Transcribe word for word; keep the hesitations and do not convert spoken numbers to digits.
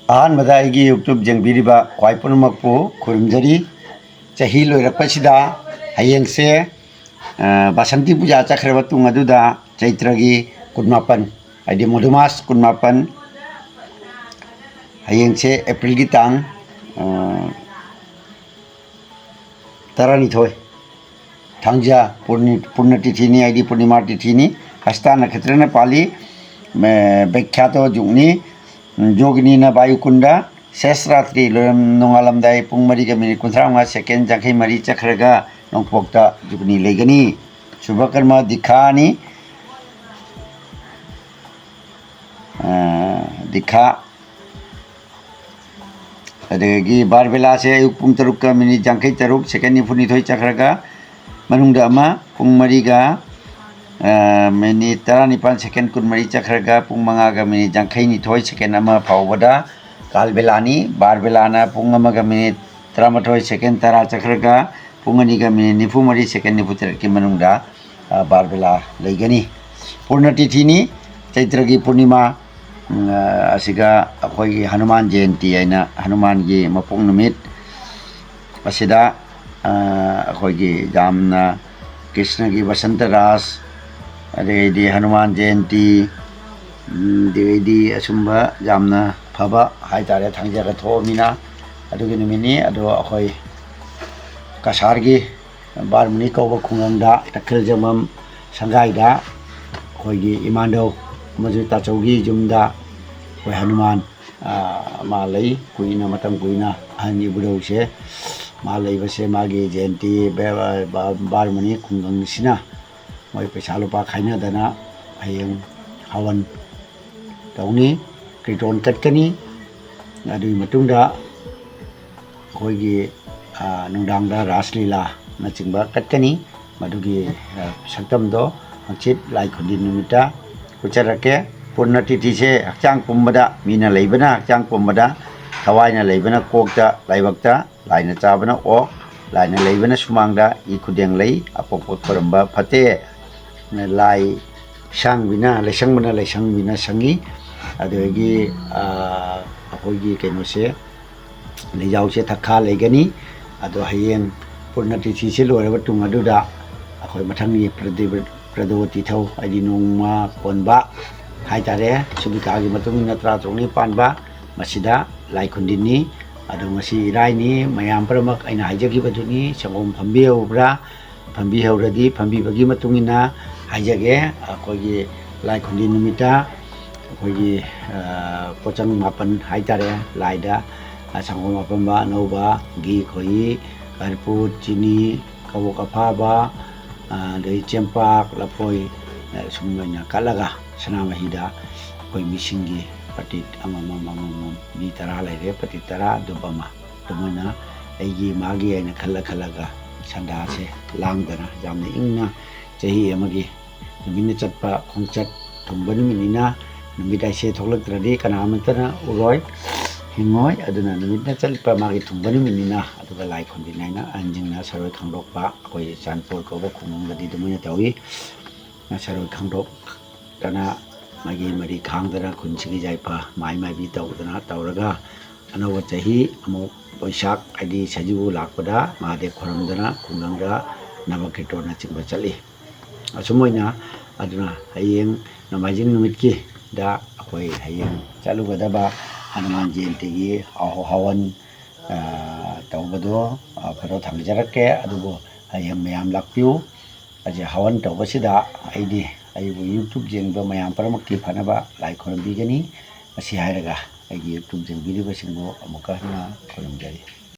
ꯑꯍꯥꯟꯕꯗ ꯑꯩꯒꯤ YouTube ꯌꯦꯡꯕꯤꯔꯤꯕ ꯈ꯭ꯋꯥꯏ ꯄꯨꯝꯅꯃꯛꯄꯨ ꯈꯨꯔꯨꯝꯖꯔꯤ꯫ ꯆꯍꯤ ꯂꯣꯏꯔꯛꯄꯁꯤꯗ ꯍꯌꯦꯡꯁꯦ, ꯑ, ꯕꯥꯁꯟꯇꯤ ꯄꯨꯖꯥ ꯆꯠꯈ꯭ꯔꯕ ꯇꯨꯡ ꯑꯗꯨꯗ ꯆꯩꯇ꯭ꯔꯒꯤ ꯀꯨꯟꯃꯥꯄꯟ, ꯍꯥꯏꯗꯤ ꯃꯣꯗꯨꯃꯥꯁ ꯀꯨꯟꯃꯥꯄꯟ, ꯍꯌꯦꯡꯁꯦ ꯑꯦꯄ꯭ꯔꯤꯜꯒꯤ ꯇꯥꯡ, ꯑ, ꯇꯔꯥꯅꯤꯊꯣꯏ, ꯊꯥꯡꯖ ꯄꯨꯔꯅꯤ-, ꯄꯨꯔꯅ ꯇꯤꯊꯤꯅꯤ, ꯍꯥꯏꯗꯤ ꯄꯨꯔꯅꯤꯃꯥ ꯇꯤꯊꯤꯅꯤ꯫ ꯍꯁꯇꯥ ꯅꯈꯇ꯭ꯔꯅ ꯄꯥꯜꯂꯤ, ꯃꯦ-, ꯕ꯭ꯌꯥꯈ꯭ꯌꯥꯇꯣ ꯖꯨꯛꯅꯤ, ꯎꯝ, ꯌꯣꯒꯤꯅꯤꯅ ꯚꯥꯌꯨꯀꯨꯟꯗ, ꯁꯦꯁ ꯔꯥꯇ꯭ꯔꯤ ꯂꯣꯏꯔꯝ-, ꯅꯣꯡꯉꯥꯜꯂꯝꯗꯥꯏ ꯄꯨꯡ ꯃꯔꯤꯒ ꯃꯤꯅꯤꯠ ꯀꯨꯟꯊ꯭ꯔꯥ ꯃꯉꯥ ꯁꯦꯀꯦꯟ ꯌꯥꯡꯈꯩ ꯃꯔꯤ ꯆꯠꯈ꯭ꯔꯒ ꯅꯣꯡꯄꯣꯛꯇ ꯖꯨꯛꯅꯤ ꯂꯩꯒꯅꯤ꯫ ꯁꯨꯚ ꯀꯔꯃ ꯗꯤꯈꯥꯅꯤ, ꯑ, ꯗꯤꯈꯥ꯫ ꯑꯗꯒꯤ ꯕꯥꯔꯕꯦꯂꯥꯁꯦ ꯑꯌꯨꯛ ꯄꯨꯡ ꯇꯔꯨꯛꯀ ꯃꯤꯅꯤꯠ ꯌꯥꯡꯈꯩ ꯇꯔꯨꯛ ꯁꯦꯀꯦꯟ ꯅꯤꯐꯨ ꯅꯤꯊꯣꯏ ꯆꯠꯈ꯭ꯔꯒ ꯃꯅꯨꯡꯗ ꯑꯃ, ꯄꯨꯡ ꯃꯔꯤꯒ, ꯑ, ꯃꯤꯅꯤꯠ ꯇꯔꯥꯅꯤꯄꯥꯟ ꯁꯦꯀꯦꯟ ꯀꯨꯟꯃꯔꯤ ꯆꯠꯈ꯭ꯔꯒ ꯄꯨꯡ ꯃꯉꯥꯒ ꯃꯤꯅꯤꯠ ꯌꯥꯡꯈꯩ ꯅꯤꯊꯣꯏ ꯁꯦꯀꯦꯟ ꯑꯃ ꯐꯥꯎꯕꯗ ꯀꯥꯜꯕꯦꯂꯥꯅꯤ꯫ ꯕꯥꯔꯕꯦꯂꯥꯅ ꯄꯨꯡ ꯑꯃꯒ ꯃꯤꯅꯤꯠ ꯇꯔꯥꯃꯥꯊꯣꯏ ꯁꯦꯀꯦꯟ ꯇꯔꯥ ꯆꯠꯈ꯭ꯔꯒ ꯄꯨꯡ ꯑꯅꯤꯒ ꯃꯤꯅꯤꯠ ꯅꯤꯐꯨ ꯃꯔꯤ ꯁꯦꯀꯦꯟ ꯅꯤꯐꯨ ꯇꯔꯦꯠꯀꯤ ꯃꯅꯨꯡꯗ, ꯑ, ꯕꯥꯔꯕꯦꯂꯥ ꯂꯩꯒꯅꯤ꯫ ꯄꯨꯔꯅ ꯇꯤꯊꯤꯅꯤ, ꯆꯩꯇ꯭ꯔꯒꯤ ꯄꯨꯔꯅꯤꯃꯥ, ꯎꯝ, ꯑ, ꯑꯁꯤꯒ ꯑꯩꯈꯣꯏꯒꯤ ꯍꯅꯨꯃꯥꯟ ꯖꯌꯟꯇꯤ ꯍꯥꯏꯅ ꯍꯅꯨꯃꯥꯟꯒꯤ ꯃꯄꯣꯛ ꯅꯨꯃꯤꯠ ꯑꯁꯤꯗ, ꯑ, ꯑꯩꯈꯣꯏꯒꯤ ꯌꯥꯝꯅ ꯀ꯭ꯔꯤꯁꯅꯒꯤ ꯕꯁꯟꯇ ꯔꯥꯁ, ꯑꯗꯩꯗꯤ ꯍꯅꯨꯃꯥꯟ ꯖꯌꯟꯇꯤ, ꯎꯝ, ꯑꯗꯩꯗꯤ ꯑꯁꯨꯝꯕ ꯌꯥꯝꯅ ꯐꯕ ꯍꯥꯏꯇꯥꯔꯦ, ꯊꯥꯡꯖꯒ ꯊꯣꯛꯑꯃꯤꯅ ꯑꯗꯨꯒꯤ ꯅꯨꯃꯤꯠꯅꯤ꯫ ꯑꯗꯣ ꯑꯩꯈꯣꯏ ꯀꯁꯥꯔꯒꯤ ꯕꯥꯔꯃꯨꯅꯤ ꯀꯧꯕ ꯈꯨꯡꯒꯪꯗ, ꯇꯈꯦꯜ ꯖꯪꯒꯝ ꯁꯪꯒꯥꯏꯗ ꯑꯩꯈꯣꯏꯒꯤ ꯏꯃꯥꯟꯗꯧ ꯑꯃꯁꯨ ꯇꯥꯆꯧꯒꯤ ꯌꯨꯝꯗ ꯑꯩꯈꯣꯏ ꯍꯅꯨꯃꯥꯟ, ꯑ, ꯃꯥ ꯂꯩ꯫ ꯀꯨꯏꯅ, ꯃꯇꯝ ꯀꯨꯏꯅ ꯑꯍꯟ ꯏꯕꯨꯙꯧꯁꯦ ꯃꯥ ꯂꯩꯕꯁꯦ, ꯃꯥꯒꯤ ꯖꯌꯟꯇꯤ ꯕ-, ꯕ-, ꯕꯥꯔꯃꯨꯅꯤ ꯈꯨꯡꯒꯪꯁꯤꯅ ꯃꯣꯏ ꯄꯩꯁꯥ ꯂꯨꯄꯥ ꯈꯥꯏꯅꯗꯅ ꯍꯌꯦꯡ ꯍꯋꯟ ꯇꯧꯅꯤ, ꯀ꯭ꯔꯤꯇꯣꯟ ꯀꯠꯀꯅꯤ꯫ ꯑꯗꯨꯒꯤ ꯃꯇꯨꯡꯗ ꯑꯩꯈꯣꯏꯒꯤ, ꯑ, ꯅꯨꯡꯗꯥꯡꯗ ꯔꯥꯁ ꯂꯤꯂꯥꯅꯆꯤꯡꯕ ꯀꯠꯀꯅꯤ꯫ ꯃꯗꯨꯒꯤ, ꯑ, ꯁꯛꯇꯝꯗꯣ ꯍꯪꯆꯤꯠ ꯂꯥꯏ ꯈꯨꯟꯗꯤ ꯅꯨꯃꯤꯠꯇ ꯎꯠꯆꯔꯛꯀꯦ꯫ ꯄꯨꯔꯅ ꯇꯤꯊꯤꯁꯦ ꯍꯛꯆꯥꯡ ꯄꯨꯝꯕꯗ, ꯃꯤꯅ ꯂꯩꯕꯅ ꯍꯛꯆꯥꯡ ꯄꯨꯝꯕꯗ, ꯊꯋꯥꯏꯅ ꯂꯩꯕꯅ ꯀꯣꯛꯇ, ꯂꯥꯏꯕꯛꯇ, ꯂꯥꯏꯅ ꯆꯥꯕꯅ ꯑꯣꯛ, ꯂꯥꯏꯅ ꯂꯩꯕꯅ ꯁꯨꯃꯥꯡꯗ ꯏ ꯈꯨꯗꯦꯡ ꯂꯩ, ꯑꯄꯣꯛꯄ ꯈꯣꯏꯔꯝꯕ ꯐꯠꯇꯦ꯫ ꯂꯥꯏ ꯁꯥꯡꯕꯤꯅ, ꯂꯩꯁꯪꯕꯅ ꯂꯩꯁꯪꯕꯤꯅ ꯁꯪꯉꯤ꯫ ꯑꯗꯨꯗꯒꯤ, ꯑ, ꯑꯩꯈꯣꯏꯒꯤ ꯀꯩꯅꯣꯁꯦ, ꯂꯩꯖꯥꯎꯁꯦ ꯊꯛꯈꯥ ꯂꯩꯒꯅꯤ꯫ ꯑꯗꯣ ꯍꯌꯦꯡ ꯄꯨꯔꯅ ꯇꯤꯊꯤꯁꯦ ꯂꯣꯏꯔꯕ ꯇꯨꯡ ꯑꯗꯨꯗ ꯑꯩꯈꯣꯏ ꯃꯊꯪꯒꯤ ꯄ꯭ꯔꯗꯤꯕ-, ꯄ꯭ꯔꯗꯣ ꯇꯤꯊꯧ, ꯍꯥꯏꯗꯤ ꯅꯣꯡꯃ ꯀꯣꯟꯕ ꯍꯥꯏꯇꯥꯔꯦ, ꯁꯨꯕꯤꯀꯥꯒꯤ ꯃꯇꯨꯡ ꯏꯟꯅ ꯇꯔꯥ ꯇꯔꯨꯛꯅꯤ ꯄꯥꯟꯕ, ꯃꯁꯤꯗ ꯂꯥꯏ ꯈꯨꯟꯗꯤꯟꯅꯤ꯫ ꯑꯗꯣ ꯉꯁꯤ ꯏꯔꯥꯏꯅꯤ, ꯃꯌꯥꯝ ꯄꯨꯝꯅꯃꯛ ꯑꯩꯅ ꯍꯥꯏꯖꯈꯤꯕꯗꯨꯅꯤ, ꯁꯪꯒꯣꯝ ꯐꯝꯕꯤꯍꯧꯕ꯭ꯔꯥ? ꯐꯝꯕꯤꯍꯧꯔꯗꯤ, ꯐꯝꯕꯤꯕꯒꯤ ꯃꯇꯨꯡ ꯏꯟꯅ ꯍꯥꯏꯖꯒꯦ, ꯑꯩꯈꯣꯏꯒꯤ ꯂꯥꯏ ꯈꯨꯟꯗꯤꯟ ꯅꯨꯃꯤꯠꯇ ꯑꯩꯈꯣꯏꯒꯤ, ꯑ, ꯄꯣꯠꯆꯪ ꯃꯥꯄꯟ ꯍꯥꯏꯇꯥꯔꯦ, ꯂꯥꯏꯗ, ꯑ, ꯁꯪꯒꯣꯝ ꯑꯐꯝꯕ ꯑꯅꯧꯕ, ꯘꯤ, ꯈꯣꯏꯍꯤ, ꯀꯔꯄꯨ, ꯆꯤꯅꯤ, ꯀꯕꯣꯛ ꯑꯐꯥꯕ, ꯑ, ꯑꯗꯩ ꯆꯦꯡꯄꯥꯛ, ꯂꯐꯣꯏ, ꯑ, ꯁꯨꯝ ꯑꯣꯏꯅ ꯀꯠꯂꯒ ꯁꯅꯥꯃꯍꯤꯗ ꯑꯩꯈꯣꯏ ꯃꯤꯁꯤꯡꯒꯤ ꯄꯇꯤꯠ ꯑꯃꯃꯝ, ꯑꯃꯃꯝ, ꯃꯤ ꯇꯔꯥ ꯂꯩꯔꯦ, ꯄꯇꯤꯠ ꯇꯔꯥ, ꯙꯨꯞ ꯑꯃ, ꯑꯗꯨꯃꯥꯏꯅ ꯑꯩꯒꯤ ꯃꯥꯒꯤ ꯍꯥꯏꯅ ꯈꯜꯂ ꯈꯜꯂꯒ ꯁꯟꯗꯥꯁꯦ ꯂꯥꯡꯗꯅ ꯌꯥꯝꯅ ꯏꯪꯅ ꯆꯍꯤ ꯑꯃꯒꯤ ꯅꯨꯃꯤꯠꯅ ꯆꯠꯄ ꯈꯣꯡꯆꯠ ꯊꯨꯡꯕ ꯅꯨꯃꯤꯠꯅꯤꯅ, ꯅꯨꯃꯤꯠ ꯍꯥꯏꯁꯦ ꯊꯣꯛꯂꯛꯇ꯭ꯔꯗꯤ ꯀꯅꯥꯃꯠꯇꯅ ꯎꯔꯣꯏ, ꯍꯤꯡꯉꯣꯏ꯫ ꯑꯗꯨꯅ ꯅꯨꯃꯤꯠꯅ ꯆꯠꯄ ꯃꯥꯒꯤ ꯊꯨꯡꯕ ꯅꯨꯃꯤꯠꯅꯤꯅ, ꯑꯗꯨꯒ ꯂꯥꯏ ꯈꯨꯔꯨꯝꯕꯤꯅ ꯑꯩꯅ ꯑꯍꯟꯁꯤꯡꯅ ꯁꯔꯣꯏ ꯈꯥꯡꯗꯣꯛꯄ, ꯑꯩꯈꯣꯏ ꯆꯥꯟꯄꯨꯔ ꯀꯧꯕ ꯈꯨꯡꯒꯪꯗꯗꯤ ꯑꯗꯨꯃꯥꯏꯅ ꯇꯧꯏ꯫ ꯁꯔꯣꯏ ꯈꯥꯡꯗꯣꯛꯇꯅ ꯃꯥꯒꯤ ꯃꯔꯤ ꯈꯥꯡꯗꯅ ꯈꯨꯟꯁꯤꯒꯤ ꯌꯥꯏꯐ ꯃꯥꯏ ꯃꯥꯏꯕꯤ ꯇꯧꯗꯅ ꯇꯧꯔꯒ ꯑꯅꯧꯕ ꯆꯍꯤ ꯑꯃꯨꯛ ꯕꯣꯏꯁꯥꯈ ꯍꯥꯏꯗꯤ ꯁꯖꯤꯕꯨ ꯂꯥꯛꯄꯗ ꯃꯍꯥꯗꯦꯕ ꯈꯨꯔꯨꯝꯗꯅ ꯈꯨꯡꯒꯪꯗ ꯅꯕꯀꯤꯔꯇꯣꯟꯅꯆꯤꯡꯕ ꯆꯠꯂꯤ꯫ ꯑꯁꯨꯝ ꯑꯣꯏꯅ ꯑꯗꯨꯅ ꯍꯌꯦꯡ ꯅꯣꯡꯃꯥꯏꯖꯤꯡ ꯅꯨꯃꯤꯠꯀꯤꯗ ꯑꯩꯈꯣꯏ ꯍꯌꯦꯡ ꯆꯠꯂꯨꯒꯗꯕ ꯍꯅꯨꯃꯥꯟ ꯖꯌꯦꯟꯇꯤꯒꯤ ꯍ-, ꯍꯋꯟ, ꯑ, ꯇꯧꯕꯗꯣ, ꯑ, ꯐꯣꯇꯣ ꯊꯝꯖꯔꯛꯀꯦ꯫ ꯑꯗꯨꯕꯨ ꯍꯌꯦꯡ ꯃꯌꯥꯝ ꯂꯥꯛꯄꯤꯌꯨ꯫ ꯑꯁꯤ ꯍꯋꯟ ꯇꯧꯕꯁꯤꯗ ꯑꯩꯗꯤ ꯑꯩꯕꯨ YouTube ꯌꯦꯡꯕ ꯃꯌꯥꯝ ꯄꯨꯝꯅꯃꯛꯀꯤ ꯐꯅꯕ ꯂꯥꯏ ꯈꯨꯔꯨꯝꯕꯤꯒꯅꯤ꯫ ꯃꯁꯤ ꯍꯥꯏꯔꯒ ꯑꯩꯒꯤ YouTube ꯌꯦꯡꯕꯤꯔꯤꯕꯁꯤꯡꯕꯨ ꯑꯃꯨꯛꯀ ꯍꯟꯅ ꯈꯨꯔꯨꯝꯖꯔꯤ꯫